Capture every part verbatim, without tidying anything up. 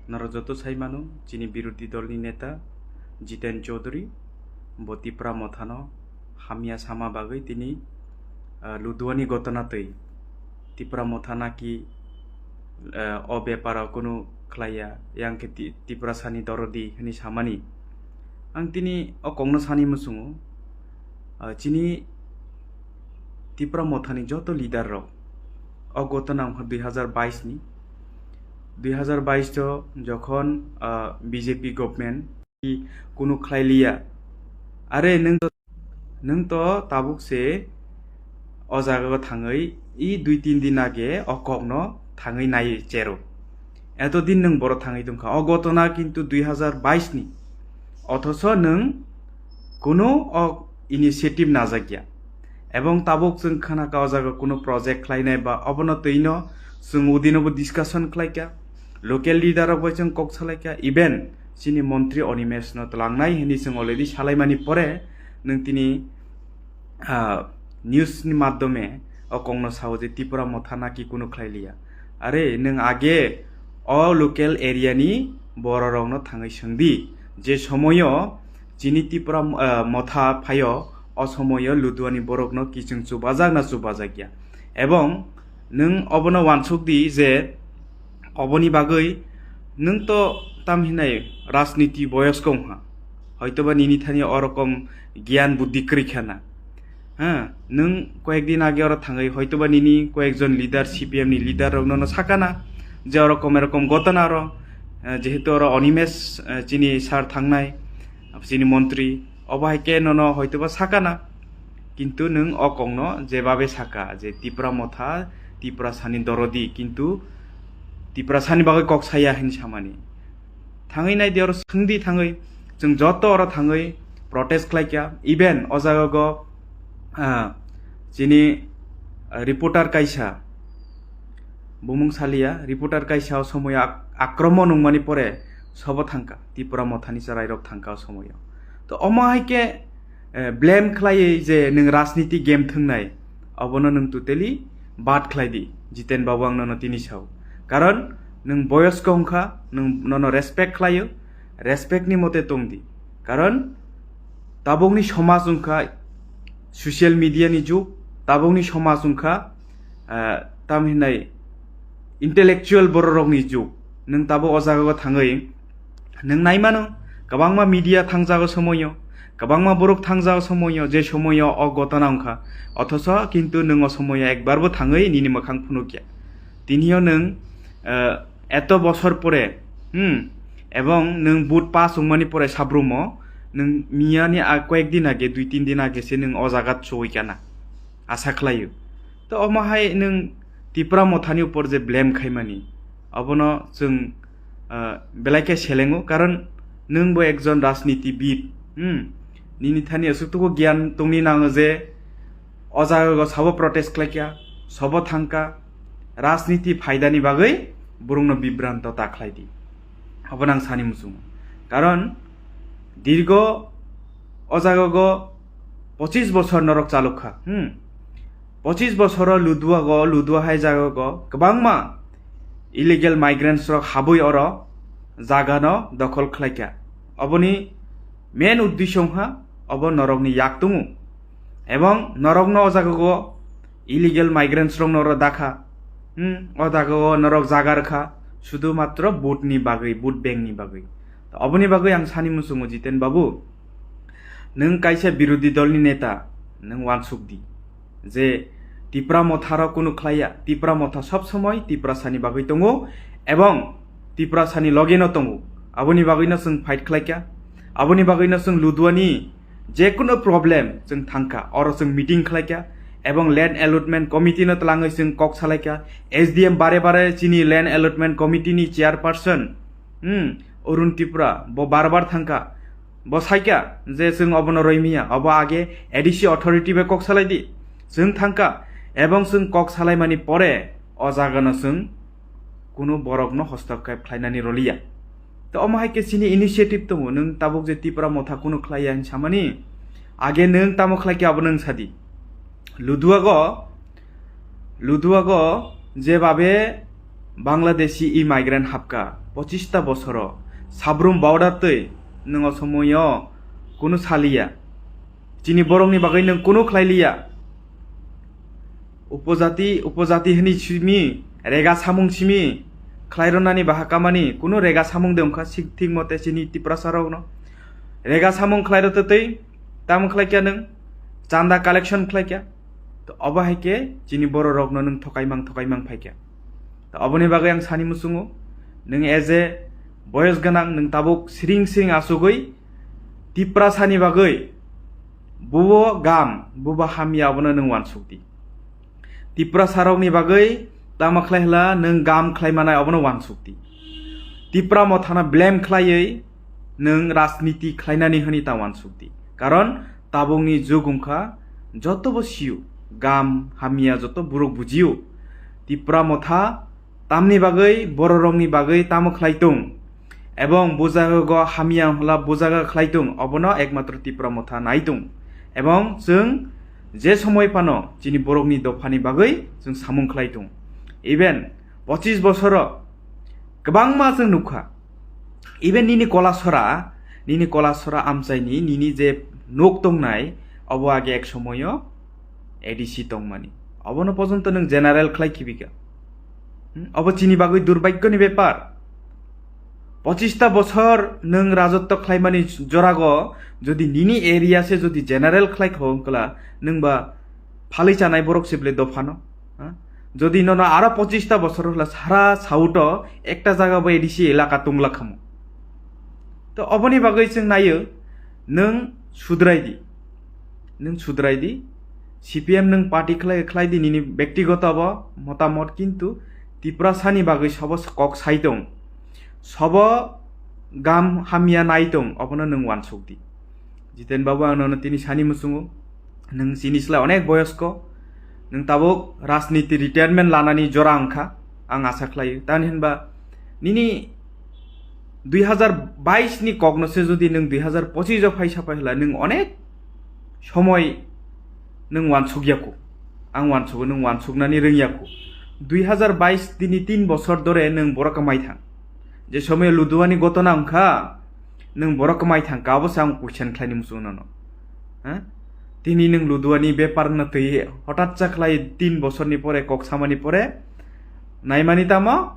Norok joto sai mano, chini birodhi dolni neta Jiten Chaudhary bo Tipra Mothano hamya sama bagwi tini, ah, Luduani gotona twi Tipra Motha naki, ah, o beparo kunu khlaiya, yang khe Ti-, Tiprasani dorodi hwnwi samani. Ang tini o kokno sani muchungo, ah, chini Tipra Mothani joto leader rok o gotona wngkha dui hazar bais ni, dui hazar bais o jokhon, ah, B J P government kunu khlai liya. Are nwng to, nwng to tabuk se o jaga o thangwi i dui tin din age o kokno thangwi nai chero. Eto din nwng boro thangwi tongkha. O gotona kintu dui hazar bais ni. Othoso nwng kunu o initiative najakya. Ebong tabuk chwng khna ka o jaga kunu project khlainai ba obono twino chwng udinobo discussion khlaikha. Local leader rok bai chwng kok salaikha. Even chini montri Animesh no twlangnai hwnwi chwng already salaimani pore nwng tini, ah, news ni madhyome o kokno sao je Tipra Motha naki kunu khlai liya. Are nwng age o local area ni borok rokno thangwi swngdi je somoyo chini Tipra, ah, Motha phaio o somoyo Luduani borokno kiching chubajak na chubajak ya. Ebong nwng obono wansuk di je oboni bagwi nwng to tam hinai rajniti boyosko wngha. Hoitoba nini thani orokom giyan buddhi kwrwi khana. Ha, nwng koyek din age oro thangwi hoitoba nini koyek jon leader, C P M ni leader rok nono sakana je orokom erokom gotona oro, eh, jehetu oro Animesh, eh, chini sir thangnai, chini montri, obo hai khe nono hoitoba sakana. Kintu nwng o kokno jebabe saka je Tipra Motha, Tiprasani dorodi, kintu Tiprasani bagwi kok saya hinwi samani. Thangwi nai di oro swngdi thangwi, chwng joto oro thangwi protest khlaikha. Even o jaga go, ah, chini, ah, reporter kaisa, bumung salia, reporter kaisa o somoyo ak-, akromon wngmani pore sobo thangkha, Tipra Mothani chwrairok thangkha o somoyo. To omo hai khe, eh, blame khlaiwi je nwng rajniti game thwngnai, obono nwng totally bad khlai di, Jiten babu ang nono tini sao. Karon nwng boyosko wngkha, nwng nono respect khlaio, respect ni mote tong di. Karon tabukni somaj wngkha social media ni jug, tabukni somaj wngkha, ah, tam hinai intellectual bororokni jug. Nwng tabuk o jagao thangwi nwng naimano, kwbangma media thangjago somoyo, kwbangma borok thangjago somoyo, je somoyo o gotona wngkha. Othoso kintu nwng o somoyo ekbarbo thangwi nini mwkhang phunukya. Tinio nwng, ah, eto bosor pore, hmm, ebong nwng vote pass wngmani pore sabrumo, nwng miyani a koyek din age, dui tin din age se nwng o jaga choi kana. Asa khlaio. To omo hai nwng Tipra Mothani upor je blame khaimani, obono chwng, ah, belai khe selengo, karon nwng bo ekjon rajnitibid, hmm, nini thani aswk tuku giyan tongni nango je o jaga go sabo protest khlaikha, sabo thangkha, rajniti phaidani bagwi borokno bibranto ta khlai di. Obo nang sani muchungo. Karon dirgo o jaga go pochis bosor norok chalok kha. Hmm. Pochis bosoro Ludua go, Ludua hai jaga go kwbangma illegal migrants rok habwi oro jaga no dokhol khlai kha. Oboni main uddesho wngkha obo norokni yak tongo. Ebong norokno o jaga go illegal migrants rokno oro dakha. Hmm, o jaga o norok jaga rwkha, sudhu matro vote ni bagwi, vote bank ni bagwi. To oboni bagwi ang sani muchungo Jiten babu, nwng kaisa birodhi dol ni neta, nwng wansuk di je Tipra Motha rok kunu khlaiya, Tipra Motha sob somoi Tiprasani bagwi tongo ebong Tiprasani loge no tongo. Aboni bagwi no chwng fight khlaikha, aboni bagwi no chwng Luduani jekunu problem chwng thangkha, oro chwng meeting khlaikha ebong land allotment committee no twlangwi chwng kok salaikha. S D M bare bare chini land allotment committee ni chairperson, hmm, Arun Tripura, bo bar bar thangkha, bo saikha je chwng obono roimiya, obo age A D C authority bai kok salai di. Chwng thangkha ebong chwng kok salaimani pore o jaga no chwng kunu borok no hostokkhep khlainani roliya. To omo hai khe chini initiative tongo, nwng tabuk je Tipra Motha kunu khlaiya hin samani, age nwng tamo khlai khe abo nwng sadi. Luduago, Luduago je babe Bangladeshi immigrant hapka pochista bosoro, sabrum border twi nwng o somoio kunu saliya, chini borokni bagwi nwng kunu khlailiya. Upojati, upojati hwnwi simi, rega samung simi khlai rwnani baha kamani kunu rega samung de wngkha sik thik mote chini Tiprasa rokno. Rega samung khlai rwtwi tamo khlai kya nwng, chanda collection khlai kya. To obo hai khe chini borok rokno nwng thokai mang, thokai mang phai kya. To oboni bagwi ang sani muchungo, nwng as a boyos gwnang, nwng tabuk siring siring asugwi Tiprasani bagwi bubo gam, bubo hamya abono nwng wansuk di. Tiprasa rokni bagwi tamo khlai hla nwng gam khlai manai abono wansuk di. Tipra mothano blame khlaiwi nwng rajniti khlainani hwnwi ta wansuk di. Karon tabukni jug wngkha joto bo sio, gam hamya joto borok bujio. Tipra motha tamni bagwi, bororokni bagwi tamo khlai tung? Ebong bujago hamya hwla bujaga khlai tung, obono ekmatro Tipra motha nai tung. Ebong chwng je somoi phano chini borokni dophani bagwi chwng samung khlai tung. Even pochis bosoro kwbangma chwng nukha. Even nini kolasora, nini kolasora amchaini nini je nuk tongnai, obo age ek somoio A D C tongmani. Obono pojonto nwng general khlai khibika. Hmm, obo chini bagwi durbhagyoni bepar. Pochista bosor nwng rajotto khlaimani jorago jodi nini area se jodi general khlai kho wngkla, nwng ba phalwi chanai borok se bwle dophano. Ha? Jodi nono aro pochista bosor hwla sara South o ekta jaga bo A D C elaka tungla khamo. To oboni bagwi chwng naio, nwng sudrai di. Nwng sudrai di. C P M nwng party khlai, khlai di nini bektigoto bo motamot, kintu Tiprasani bagwi sobo kok sai tong. Sobo gam hamya nai tong, obono nwng wansuk di. Jiten babu, ang nono tini sani muchungo, nwng chini slai onek boyosko, nwng tabuk rajniti retirement lanani jora wngkha, ang asa khlaio. Tani hinba nini dui hazar bais ni kokno se jodi nwng dui hazar pochis o phai sapai hwla, nwng onek somoi nwng wansuk yaku. Ang wansugo, nwng wansuknani rwng yaku. Dui hazar bais tini tin bosor dore nwng borok kwmai thang. Je somoi Luduani gotona wngkha, nwng borok kwmai thang ka, abo se ang question khlaini muchungo nono. Ha? Tini nwng Luduani bepar no twi hotat cha khlai tin bosorni pore kok samani pore naimani tamo?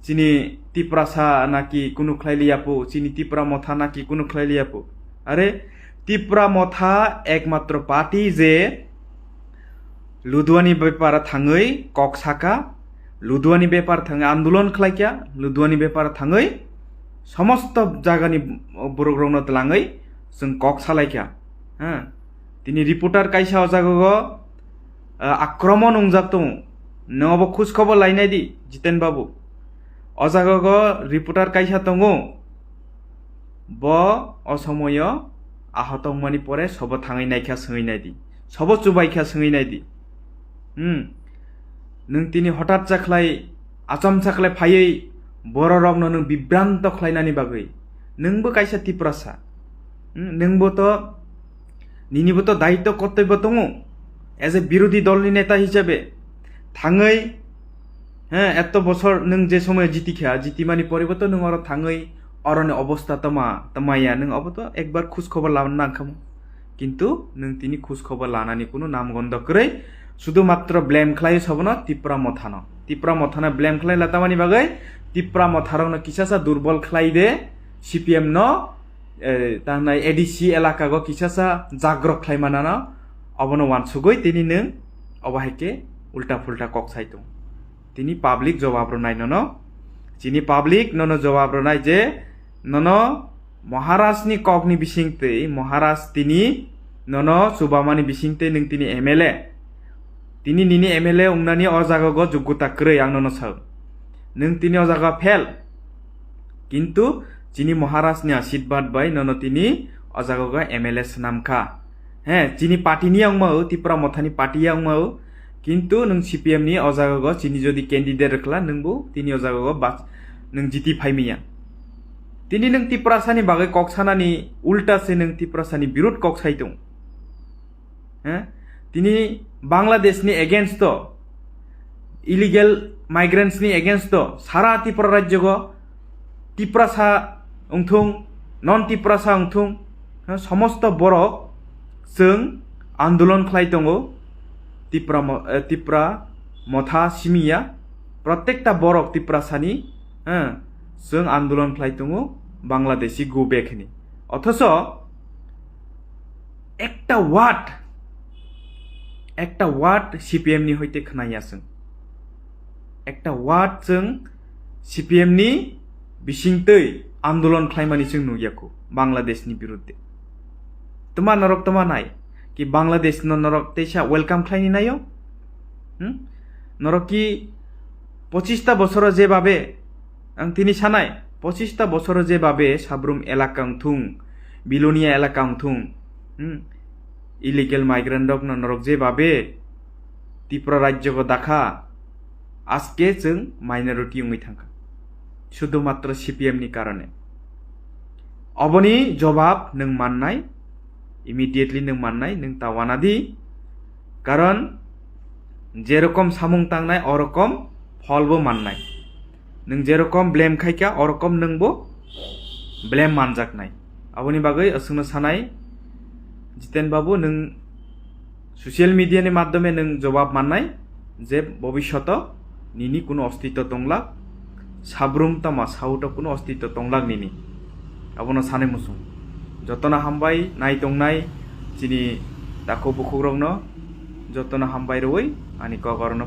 Chini Tiprasa naki kunu khlai liya pu, chini Tipra motha naki kunu khlai liya pu. Are, Tipra motha ekmatro party je Luduani bepar thangwi kok saka, Luduani bepar thangwi andolon khlaikya, Luduani bepar thangwi somosto jagani borok rokno twlangwi chwng kok salaikya. Ha? Tini reporter kaisa o jaga o, ah, akromon wngjak tongo. Nwng obo khoj khobor lainai di, Jiten babu. O jaga o reporter kaisa tongo. Bo o somoyo ahotongmani pore sobo thangwi naikha swngwi nai di. Sobo chubaikha swngwi nai di. Hmm. Nwng tini hotat cha khlai, achomsa khlai phaiwi bororokno nwng bibranto khlainani bagwi. Nwngbo kaisa Tiprasa. Hmm, nwngbo to, ninibo to daitto kortobyo tongo. As a birodhi dolni neta hisabe thangwi, he, etto bosor nwng je somoyo jitikha, jitimani poribo to nwng oro thangwi oroni obostha toma, toma ya, nwng obo to ekbar khoj khobor labana nangkhamu. Kintu nwng tini khoj khobor lanani kunu namgondo kwrwi, sudu matro blame khlai sobono Tipra mothano. Tipra mothano blame khlai la tamani bagwi Tipra motharokno kisasa durbol khlai de, C P M no, eh, tangnai A D C elaka go kisasa jagrok khlai manano, obono wansugwi tini nwng obo hai khe ulta phulta kok sai tongo. Tini public jawab rwnai nono. Chini public nono jawab rwnai je nono Maharaj ni kok ni bising twi, Maharaj tini nono chubamani bising twi nwng tini M L A. Tini nini M L A wngnani o jaga go joggota kwrwi ang nono sao. Nwng tini o jaga fail. Kintu chini Maharaj ni ashirbad bai nono tini o jaga go M L A swnam kha. He, chini party ni wngma o, Tipra mothani party ya wngma o. Kintu nwng C P M ni o jaga go chini jodi candidate rwkla, nwngbo tini o jaga go bas-, nwng jiti phai manya. Tini nwng Tiprasa ni bagwi kok sanani ulta se nwng Tiprasa ni birud kok sai tong. He? Tini Bangladesh ni against o illegal migrants ni against o sara Tripura rajyo go, Tiprasa wngthung, non Tiprasa wngthung, ha, somosto borok chwng andolon khlai tongo. Tipra mo-, eh, Tipra motha simiya, protekta borok Tiprasani, ha, chwng andolon khlai tongo Bangladeshi go back hwnwi. Othoso ekta word, ekta word C P M ni hoite khwnaya chwng. Ekta word chwng C P M ni bisingtwi andolon khlaimani chwng nukya kho Bangladesh ni birudde. Tma norok tma nai ki Bangladesh no norok teisa welcome khlaini naio? Hmm? Norok ki pochista bosoro jebabe, ang tini sanai, pochista bosoro jebabe Sabrum elaka wngthung, Bilonia elaka wngthung, hmm? Illegal migrant rok no norok jebabe Tripura rajyo go dakha, aske chwng minority wngwi thangkha, sudhumatro C P M ni karone. Oboni jobab nwng mannai, immediately nwng mannai, nwng ta wanadi, karon jerokom samung tangnai, orokom pholbo mannai. Nwng jerokom blame khaikha, orokom nwngbo blame manjaknai. Aboni bagwi aswkno sanai, Jiten Babu, nwng social media ni madhyome nwng jobab mannai je bobishoto nini kuno ostitto tonglak, Sabrum tama South o kuno ostitto tonglak nini. Abono sanai muchung. Jotono hambai nai tongnai chini takhuk bukhukrokno, jotono hambai rwui ani kok orono